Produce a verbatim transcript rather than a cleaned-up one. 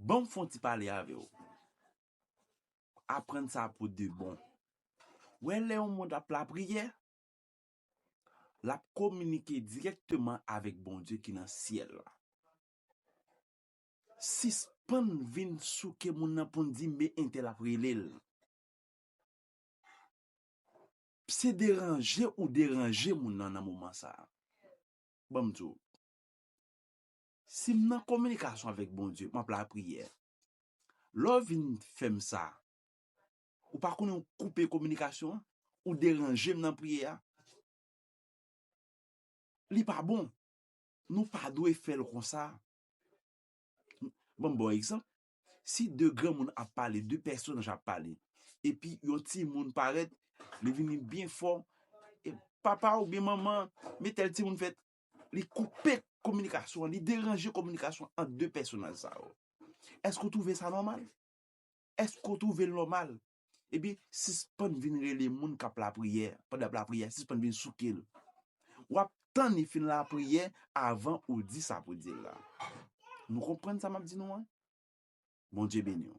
Ban m fè yon ti pale avè w. Aprann sa pou de bon. Wè, lè yon moun ap lapriyè, l ap kominike dirèkteman avèk Bondye ki nan syèl la. Sispann vin souke moun nan pou n di, men entèl ap rele l. Se deranje ou deranje moun nan nan moman sa a. Ban m di w, si m nan kominikasyon avèk Bondye, m ap lapriyè. Lè w vin fè m sa, ou pa konnen ou koupe kominikasyon an, ou deranje m nan priyè a. Li pa bon. Nou pa dwe fè l konsa. Ban m ba w egzanp. Si de granmoun ap pale, de pèsonaj ap pale, epi yon timoun parèt, li vini byen fò, e papa oubyen manman, men tèl timoun fèt, li koupe kominikasyon an, li deranje kominikasyon ant de pèsonaj sa yo. Èske w twouve sa nòmal? Èske w twouve l nòmal? Epi, sispann vin rele moun k ap lapriyè, pandan l ap lapriyè, sispann vin souke l. W ap tann li fin lapriyè avan ou di sa pou di l la. Nou konprann sa m ap di nou an? Bondye beni w.